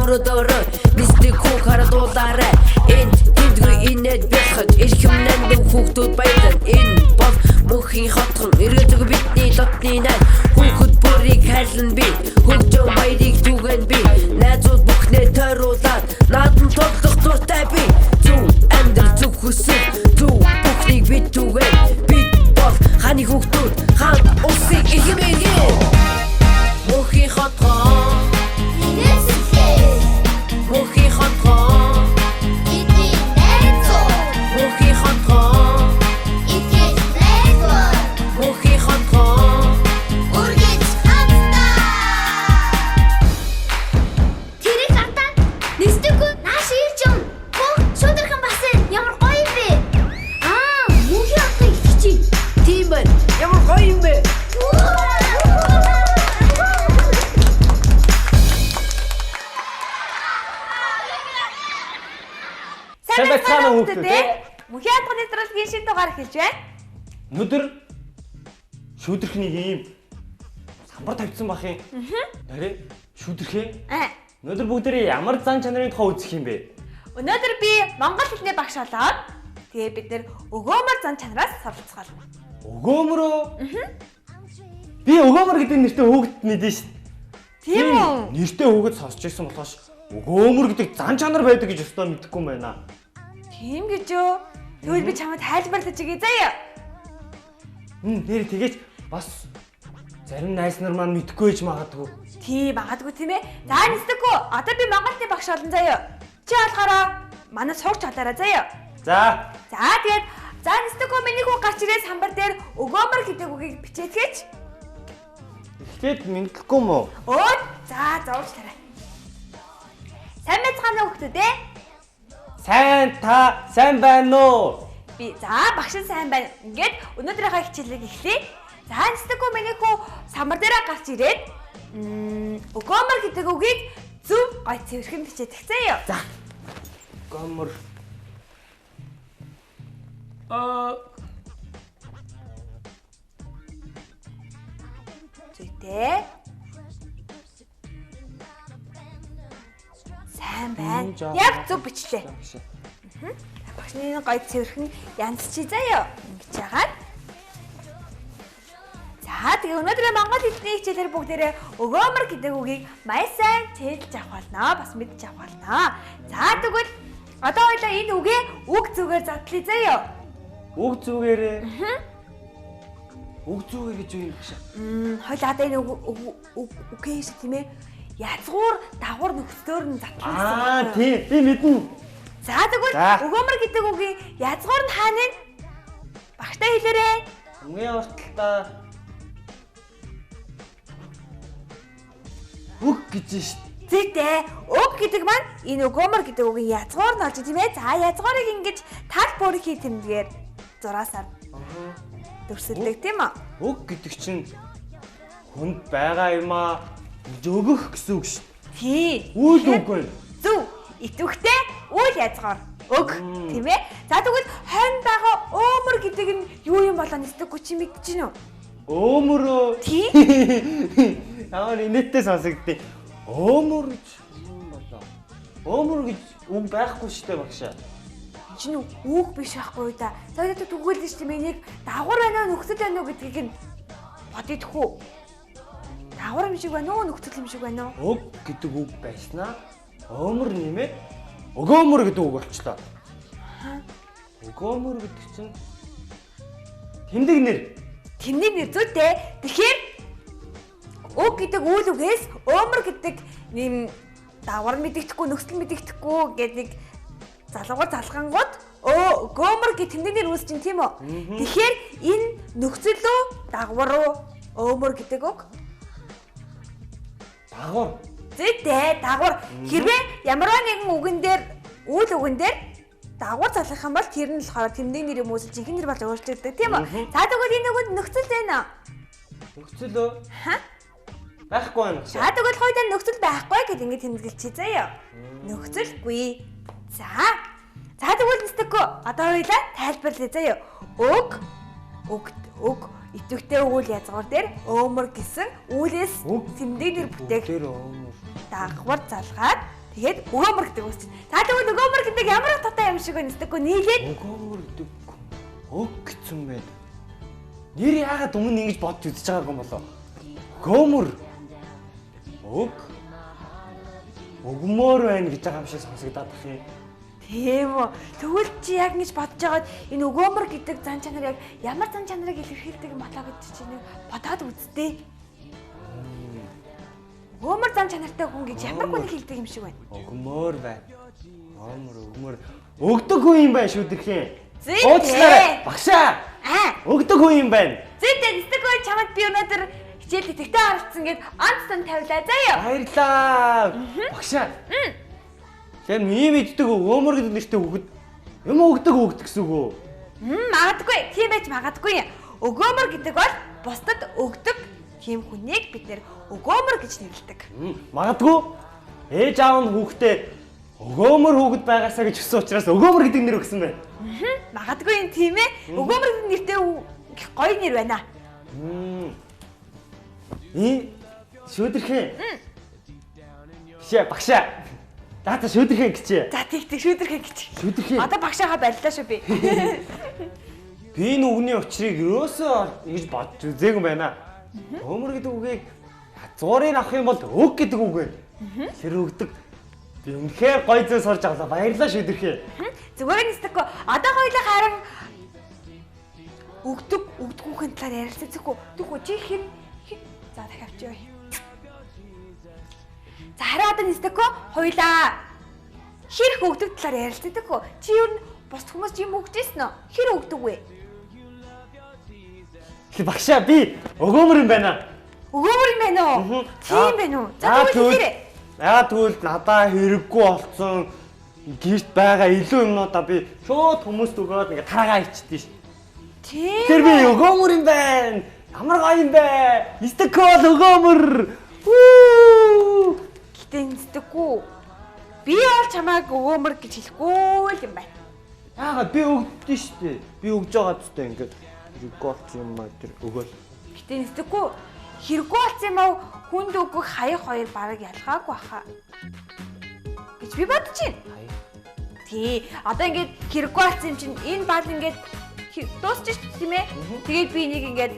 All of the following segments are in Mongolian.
Өрөөдөрөө нисдэг хүү харадуулаарай. Энд тэндгүй инээд бэлхэж эрхэм нандин хүүхдүүд баялан. Энэ бол мөнхийн хотхон эргэлзээгүй бидний дотны найз. Хүүхэд бүрийг хайрлан би, хөгжин баярыг түгэн би. Найзууд бүхнээ тойруулаад наадам тоглох дуртай би. Зөв амьдрал, зөв хүсэл, зөв бүхнийг бид түгэн. Бид бол хааны хүүхдүүд, хаан улсын эрхэм иргэн. Мөнхийн хотхон, мөнхийн хотхон, мөнхийн хотхон, мөнхийн хотхон. Тэрийг хатаа нисдэггүй нааш ирж юм. Хөө шүүдэрхэн бас ямар гоё юм бэ? Аа, мөнхийн хотыг итгэж. Тийм байна. Ямар гоё юм бэ? Сайн байцгаана уу хүүхдүүд ээ? Мөнхийн хатганы нэвтрүүлгийн шинэ дугаар эхэлж байна. Өнөөдөр шүүдэрхнийг ийм самбар тавьсан бах юм. Нарийн шүүдэрхээ. Аа. Өнөөдөр бүгдээрээ ямар зан чанарын тухай үзэх юм бэ? Өнөөдөр би монгол хэлний багш болоод тэгээ бид нэр өгөөмөр зан чанараас суралцгаал. Өгөөмөрөө. Би өгөөмөр гэдэг нэртэй хүүхэд мэдэн шүү дээ. Тийм үү? Нэртэй хүүхэд сонсч ирсэн болохоос өгөөмөр гэдэг зан чанар байдаг гэж өстөө мэдэхгүй юм байна. Тийм гэж юу? Тэгвэл би чамд тайлбарлаж өгье заяа. Нэр тэгээч бас зарим найз нар маань мэдэхгүй байж магадгүй. Тийм магадгүй тийм ээ. За нисдэггүй. Одоо би монгол хэлний багш олон заяа. Чи болохоор манай сурч болоорой заяа. За, За тэгээд за нисдэггүй миний хүү гарч ирээ самбар дээр өгөөмөр гэдэг үгийг бичээтгэж. эхлээд мэдэхгүй юм уу? Өө за зовж тарай. Сайн байцгаана уу хүүхдүүд ээ? Сайн та сайн байна уу? Би за багш нь сайн байна. Ингээд өнөөдрийнхөө хичээлийг эхлэе. За нисдэггүй миний хүү самбар дээрээ гарч ирээд өгөөмөр гэдэг үгийг зөв гой цэвэрхэн бичээтгэцээ юу. За. Өгөөмөр. Зүйтэй. Сайн байна. Яг зөв бичлээ. Багшны гой цэвэрхэн янзчий заяа. Ингэж яагаад. За тэгээ өнөөдрийн монгол хэлний хичээлээр бүгдээрээ өгөөмөр гэдэг үгийг маш сайн цээлж авах болно. Бас мэдж авах болно. За тэгвэл одоо хоёлаа энэ үгээ үг зүгээр задлаа заяа. Үг зүгээрээ. Үг зүгээр гэж юу юм багш? Хоёлаа одоо энэ үг үгээ шиг тийм ээ. Язгуур дагвар нөхцлөөр нь задлаа гэсэн. Аа тийм би мэднэ. За тэгвэл өгөөмөр гэдэг үгийн язгуур нь хаана вэ? Багштай хэлээрэй. Хамгийн урталтаа үг гэж шít. Зүйтэй. Өг гэдэг маань энэ өгөөмөр гэдэг үгийн язгуур нь болж тийм ээ. За язгуурыг ингэж тал бүрхийн тэмдгээр зураасаар дүрсэлдэг тийм үү? Өг гэдэг чинь хүнд байгаа юм аа өгөх гэсэн үг шүү. Тий. Үйл үг байна. Зөв. Итвэхтэй үйл язгуур. Өг тийм ээ. За тэгвэл хойно байгаа өөмөр гэдэг нь юу юм болоо нисдэггүй чи мэдэж гин үү? Өөмөрөө. Тий. Ямар инээдтэй сонсогдтыг. Өөмөр гэж юм болоо. Өөмөр гэж үг байхгүй шүү дээ багшаа. Энэ чинь үг биш байхгүй юу да. За тэгвэл шүү дээ нэг дагвар байна уу нөхцөл байна уу гэдгийг нь бодъё тхүү. Дагвар юм шиг байна уу нөхцөл юм шиг байна уу? Өг гэдэг үг байснаа өөмөр нэмээд өгөөмөр гэдэг үг болчлоо. Өгөөмөр гэдэг чинь тэмдэг нэр. Тэмдэг нэр зүйтэй. Тэгэхээр өг гэдэг үйл үгээс өөмөр гэдэг нэм дагвар мэдэгдэхгүй нөхцөл мэдэгдэхгүй гэдэг нэг залгуур залгангууд өгөөмөр гэх тэмдэг нэр үүсэж чинь тийм үү? Тэгэхээр энэ нөхцөл үү дагвар уу өөмөр гэдэг үг? Дагвар. Зүйтэй дагвар. Хэрвээ ямар нэгэн үгэн дээр үйл үгэн дээр дагвар залгах юм бол тэр нь болохоор тэмдэг нэр юм үүсэж жинхэнэ нэр болж өөрчлөгддөг тийм үү? За тэгвэл энэ үгэнд нөхцөл байна уу? Нөхцөл үү? Ха? Байхгүй байна. За тэгвэл хоёулаа нөхцөл байхгүй гэд ингэ тэмдэглэчихье заяа. Нөхцөлгүй. За. За тэгвэл нэстэхгүй одоо хоёулаа тайлбарлая заяа. Өг өг өг итвэхтэй өгүүл язгуур дээр өөмөр гэсэн үйлээс тэмдэг нэр бүтээх дээр өөмөр дагвар залгаад Тэгээд өгөөмөр гэдэг үгс чинь. За тэгвэл өгөөмөр гэдэг ямар утгатай юм шиг байна Нистэко нийлээд Өгөөмөр гэдэг өг гэсэн байна. Нэр яагаад өмнө ингэж бодож үзэж байгаагүй юм болоо? Өгөөмөр. Өг. Өгмөр байна гэж байгаа юм шиг сонсогдоод байх юм. Тийм үү. Тэгвэл чи яг ингэж бодож байгаад энэ өгөөмөр гэдэг зан чанар яг ямар зан чанарыг илэрхийлдэг юм болоо гэж чи нэг бодоод үзтээ. Өгөөмөр зан чанартай хүн гэж ямар хүнийг хэлдэг юм шиг байна. Өгмөр байна. Өгмөр, өгмөр. Өгдөг хүн юм байна шүдэрхэн. Зүйтэй. Уучлаарай. Багшаа. Аа. Өгдөг хүн юм байна. Зүйтэй Нистэко чамд би өнөөдөр хичээл идэвхтэй оролцсон гэд онц сан тавилаа заяа. Баярлаа. Багшаа. Тэгэхээр миний мэддэг өгөөмөр гэдэг нэртэй хүүхэд юм өгдөг хүүхэд гэсэн үг үү? Магадгүй. Тийм байж магадгүй. Өгөөмөр гэдэг бол бусдад өгдөг тийм хүнийг бид нэр өгөөмөр гэж нэрлэдэг. Магадгүй ээж аав нь хүүхдээ өгөөмөр хүүхэд байгаасаа гэж хүссэн учраас өгөөмөр гэдэг нэр өгсөн байна. Магадгүй юм тийм ээ. Өгөөмөр гэдэг нэртэй гоё нэр байна. И шүдэрхэн. Бишээ багшаа. За шүдэрхэн гэчээ. За тэг шүдэрхэн гэж. Шүдэрхэн. Одоо багшаагаа барилаа шүү би. Би энэ үгний учрыг ерөөсөө ингэж бодож үзээгүй байна. Өгөөмөр гэдэг үгийг зуурыг авах юм бол өг гэдэг үг байна. Тэр өгдөг. Би үнэхээр гоё зүйл сурч авлаа. Баярлалаа шүдэрхээ. Зүгээр Нистэко. Одоо хоёлаа харин өгдөг өгдөггүйн талаар ярилцах. Тэгвэл чи хэн за дахиад авчи. За харин одоо Нистэко хоёлаа хэр их өгдөг талаар ярилцдаг хөө. Чи юу н бус хүмүүс юм өгч ирсэн үү? Хэр өгдөг вэ? Тэг багшаа би өгөөмөр юм байна. Өгөөмөр юм байна уу? Тийм байна уу? За тэгвэл хэлээрэй. Яа тэгвэл надаа хэрэггүй болсон гэрт байгаа илүү юмнуудаа би шууд хүмүүст өгөөд ингээ тараагаа ичдээ ш. Тийм. Тэр би өгөөмөр юм байна. Ямар гоё юм бэ? Нистэко бол өгөөмөр. Үу. Гэтэ Нистэко би бол чамайг өгөөмөр гэж хэлэхгүй л юм байна. Яагаад би өгдөө штэ. Би өгж байгаа зү ингээд хэрэггүй болсон юм аа тэр өгөөл. Гэтэ Нистэко хэрэггүй болсон юм аа хүнд өгөх хаях хоёр бараг ялгаагүй баха гэж би бодож байна. Тий. Одоо ингээд хэрэггүй болсон юм чинь энэ бал ингээд дуусчих шүү дээ тийм ээ. Тэгээд би энийг ингээд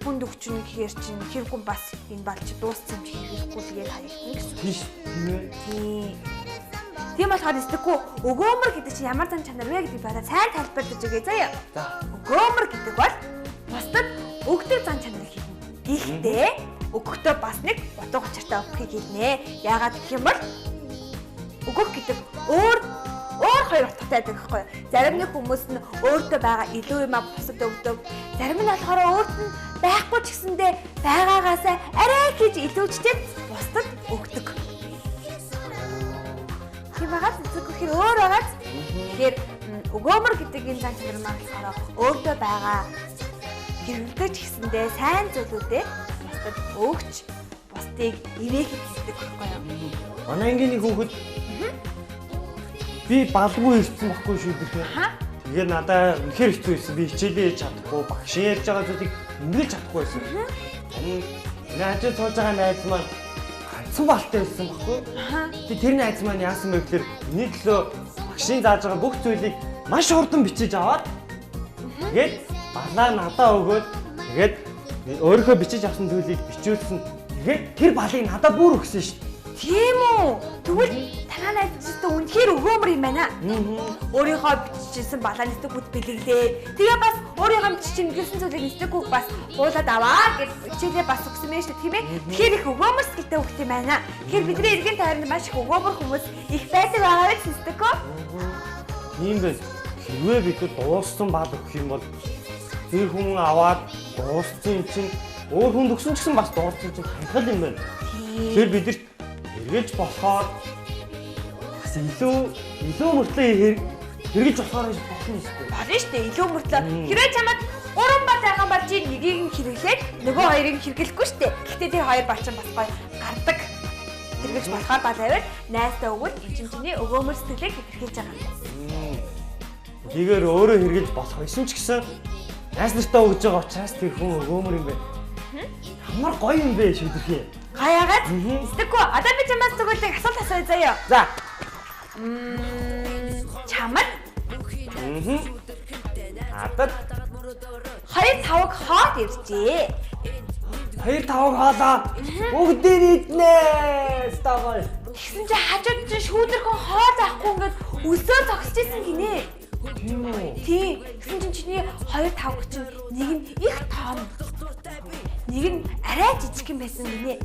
хүнд өгчин гэхээр чинь хэрэггүй бас энэ бал чи дууссан юм чи хэрэггүй тэгээд хаягдана гэсэн. Тийш тийм ээ. Тий. Тийм болохоор Нистэко өгөөмөр гэдэг чинь ямар зан чанар вэ гэдгийг би сайн тайлбарлаж өгье заяа. За. Өгөөмөр гэдэг бол бусдад өгдөг зан чанарыг хэлнэ. Гэхдээ өгөхдөө бас нэг утга учиртай өгөхийг хэлнэ. Яагаад гэх юм бол өгөх гэдэг өөр хоёр утгатай байдаг байхгүй юу? Зарим нэг хүмүүс нь өөртөө байгаа илүү юм а бусдад өгдөг. Зарим нь болохоор өөрт нь байхгүй ч гэсэндээ байгаагаасаа арай хийж илүүчтэй бусдад өгдөг. Тийм байгаас эцэг гэхээр өөр байгаас. Тэгэхээр өгөөмөр гэдэг энэ зан чанар маань болохоор өөртөө байгаа хэрэглэдэг ч гэсэндээ сайн зүйлүүдээ бусдад өгч бусдыг ивэхэд хийдэг байхгүй юу? Манай ангийн нэг хүүхэд би балгүй ирсэн байхгүй шүдэрхээ. Тэгээд надаа үнэхээр хэцүү байсан. Би хичээлээ хийж чадахгүй, багш ярьж байгаа зүйлийг тэмдэглэж чадахгүй байсан. Харин миний хажууд сууж байгаа найз маань ганцхан балтай байсан байхгүй. Тэгээд тэр найз маань яасан бэ гэхээр миний төлөө багшийн зааж байгаа бүх зүйлийг маш хурдан бичиж аваад тэгээд балаа надаа өгөөд тэгээд өөрийнхөө бичиж авсан зүйлийг бичүүлсэн. Тэгээд тэр балыг надаа бүр өгсөн шүү дээ. Тийм үү? Тэгвэл танаа найз чинь үнэхээр өгөөмөр юм байна. Өөрийнхөө бичижсэн балаа Нистэкүүд бэлэглээ. Тэгээ бас өөрийнхөө бичиж зүйлийг Нистэкүүд бас хуулаад аваа гэж хичээлээ бас өгсөн юм шүү дээ, тийм ээ? Тэгэхээр их өгөөмөр сэтгэлтэй хүүхд юм байна. Тэгэхээр бидний эргэн тойронд маш их өгөөмөр хүмүүс их байдаг байгаа биз Нистэко? Тийм байх. Хэрвээ бид дууссан бал өгөх юм бол тэр хүн аваад дууссан юм чинь өөр хүнд өгсөн ч гэсэн бас дууссан чинь хангал юм байна. Тэгэхээр бидэрт хэрэгжилж болохоор бас илүү мөртлөө хэрэгжилж болохоор болно шүү дээ. Болно шүү дээ. Илүү мөртлөө. Хэрвээ чамд 3 бал байгаа бол чи нэгийг нь хэрэглээд нөгөө хоёрыг хэрэглэхгүй шүү дээ. Гэхдээ тэр хоёр бал чинь бас гоё гардаг. Хэрэглэж болохоор бал аваад найстаа өгвөл энэ чинь чиний өгөөмөр сэтгэлийг илэрхийлж байгаа. Тэгээр өөрөө хэрэглэж болох байсан ч гэсэн найз нартаа өгж байгаа учраас тэр хүн өгөөмөр юм байна. Ямар гоё юм бэ шүдэрхээ. Гаягаад. Нэстэхгүй. Одоо би чамаас тэгвэл нэг асуулт асууя заяа. За. Чамд Надад 2 тавг хоол иржээ. 2 тавг хоолоо. Бүгдийг иднэ. Стогоо. Тэгсэн чинь хажууд чинь шүүдэрхэн хоол авахгүй ингээд өсөө зогсож исэн гинэ. Тийм үү? Тийм. Тэгсэн чинь чиний 2 тавг чинь нэг нь их том. Нэг нь арай жижигхэн байсан гинэ.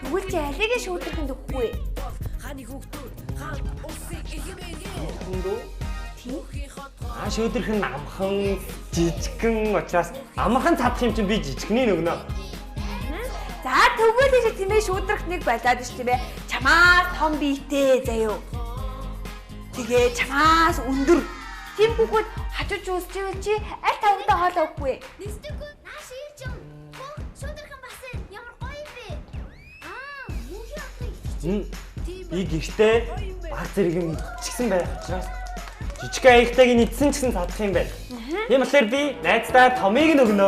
Тэгвэл чи алигийн шүүдэрхэнд өгөхгүй. Хүндөө? Тийм. Аа шүүдэрхэн амхан, жижигхэн учраас амархан цадах юм чинь би жижигхний өгнө. За тэгвэл чи тийм ээ шүүдэрх нэг болоод ш тийм ээ. Чамаас том биетэй заяо. Тэгээ чамаас өндөр. Тийм хүүхэд хажуу чи үсчихвэл чи аль тавгадаа хоол өгөхгүй. Нэстэхгүй нааш ирж юм. Хөө шүүдэрхэн бас ямар гоё юм бэ? Аа, мөнхийн хотын Би гэртээ баг зэрэг юм идчихсэн байх учраас жижигхэн аяхтайг нь идсэн ч гэсэн цадах юм байна. Тийм болохоор би найздаа томыг нь өгнө.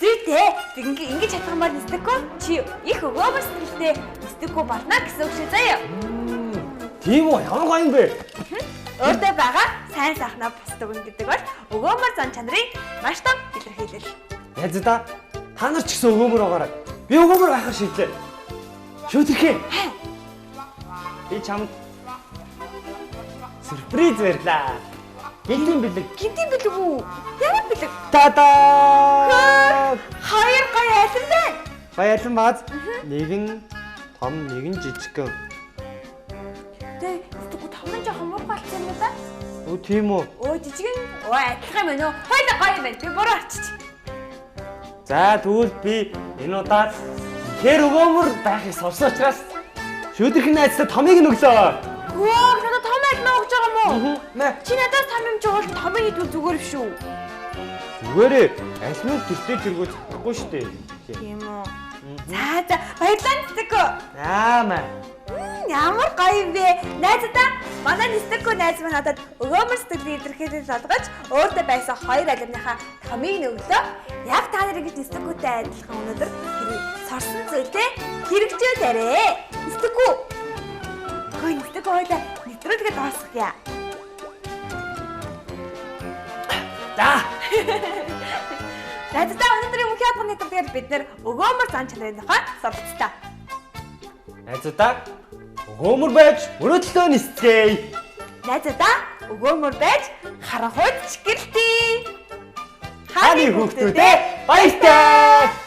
Зүйтэй. Тэг ингэ чадах юм бол нэстэхгүй чи их өгөөмөр сэтгэлтэй нэстэхгүй болно гэсэн үг шүү заяа. Тийм үү? Ямар гоё юм бэ? Өөртөө байгаа сайн сайхнаа бусдад өгнө гэдэг бол өгөөмөр зан чанарын маш том илэрхийлэл. Найзуудаа та нар ч гэсэн өгөөмөр байгаарай. Би өгөөмөр байхаар шийдлээ. Шүтрхээ. Би чамд сюрприз барьлаа. Гинтийн бэлэг. Гинтийн бэлэг үү? Ямар бэлэг? Та-да! Хоёр гоё алим байна. Гоё алим бааз. Нэг нь том, нэг нь жижигхэн. Тэ, тэгвэл том нь жоохон муухай болсон юм да. Өө тийм үү? Өө жижигэн. Өө адилхан юм байна уу? Хоёулаа гоё юм байна. Би буруу арчиж. За тэгвэл би энэ удаад хэр өгөөмөр байхыг сурсан учраас шүдэрхэн найздаа томыг нь өглөө. Хөө, надад том алим өгч байгаа юм уу? Нэ. Чи надаас том юм чи уул томыг идвэл зүгээр биш үү? Зүгээрээ алимыг тэртээ тэргүү чадахгүй шүү дээ. Тийм үү. За за, баярлалаа Нэстэко. Аа маа. Ямар гоё юм бэ? Найзуудаа, манай Нэстэко найз маань надад өгөөмөр сэтгэлийн илэрхийлэл олгож өөртөө байсан хоёр алимныхаа томыг нь өглөө. Яг та нар ингэж Нэстэкотэй адилхан өнөөдөр хэрэг сорсон зүйлээ хэрэгжүүлээрэй. Нэстэко. Хөөе Нэстэко хоёлаа нэвтрүүлгээ дуусгая. За. Найзуудаа өнөөдрийн мөнхийн хатганы нэвтрүүлгээр бид нэр өгөөмөр зан чанарын тухай суралцлаа. Найзуудаа өгөөмөр байж мөрөөдлөө нисцгээе. Найзуудаа өгөөмөр байж харанхуйд чигэрэлтий. Ханы хүүхдүүдээ баяртай.